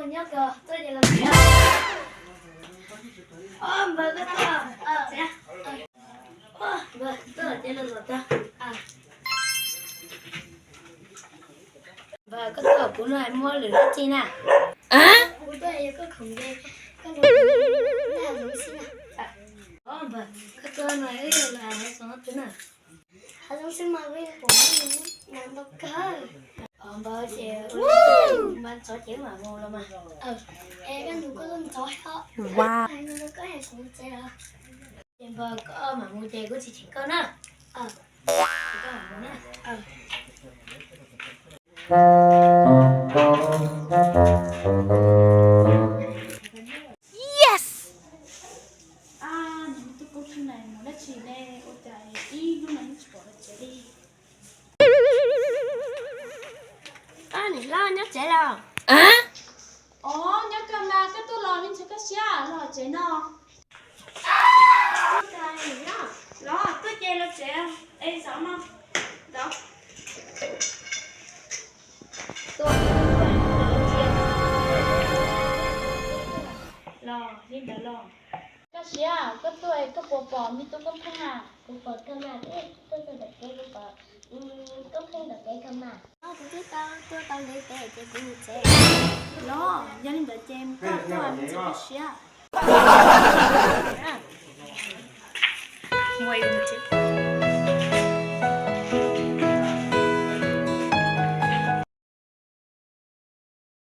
Nyob ko, tuaj ces los txiav. Npawg, koj tuaj, npawg, tuaj ces los los tag. Npawg, koj tuaj kuv no muaj lwm dab tsi na? Kuv tuaj yog koj khoom ces koj nrog kuv noj hav zoov xwb na. Npawg, koj tuaj no wb los hav zoov twg na? Hav zoov xwb mas peb pom mas ntau kawg. Npawg, ces ua li mas ntxov ces wb mam mus los mas. Es koj nrog kuv tuaj ntxov os. Koj yog kuv txiv os. Ces npawg, koj mam mus ces kuv tsis cheem koj na. Koj mam mus na. Yes! Nws tus koob tsheej no mus dab tsi ne, ua cas ib hnub no yeej tsis pom los tsev li. Niam hlob nyob tsev los? Os, nyob kawg mas, koj tuaj los me ntsis koj siab los tsev no. Los tuaj ces los tsev, es xav no. Los li ntawd los. Koj siab, koj tuaj koj puas pom me tub koob pheej na? Kuv pom kawg mas, tuaj tuaj ntawm kev kuv pom koob pheej ntawm kev kawg mas. Kuv twb tau tuaj tau ntev ntev ces kuv mus tsev. Los yog li ntawd ces koj tuaj mus tsev koj siab.